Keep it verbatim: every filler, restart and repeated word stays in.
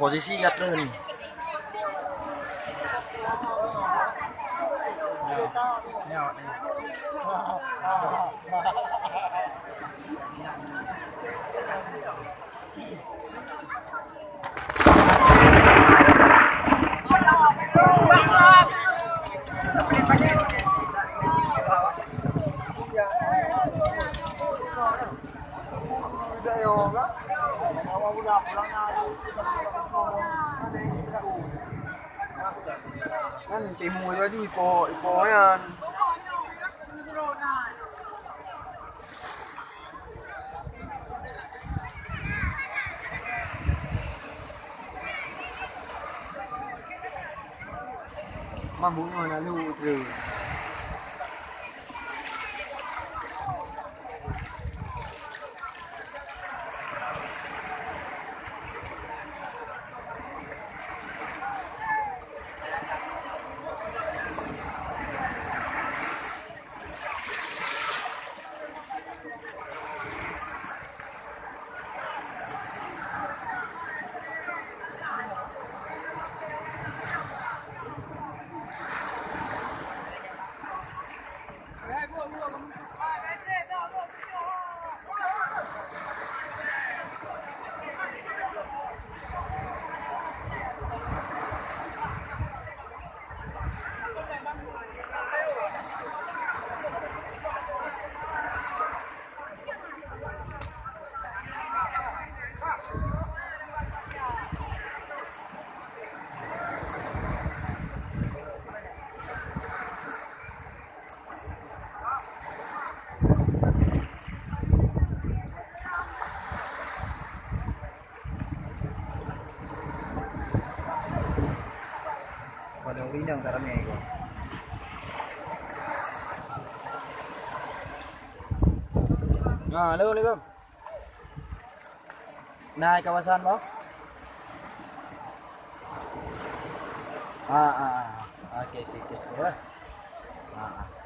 Posisi nggak treun. Kan timu laju ipo, ipo nyan. Mambuk nyoe na lheueh treun. Padang Rindang tak ramai ke? Nah, assalamualaikum. Nah, kawasan boh? Ah, ah, ah. Oke, oke, oke. Ya. Ah, ah.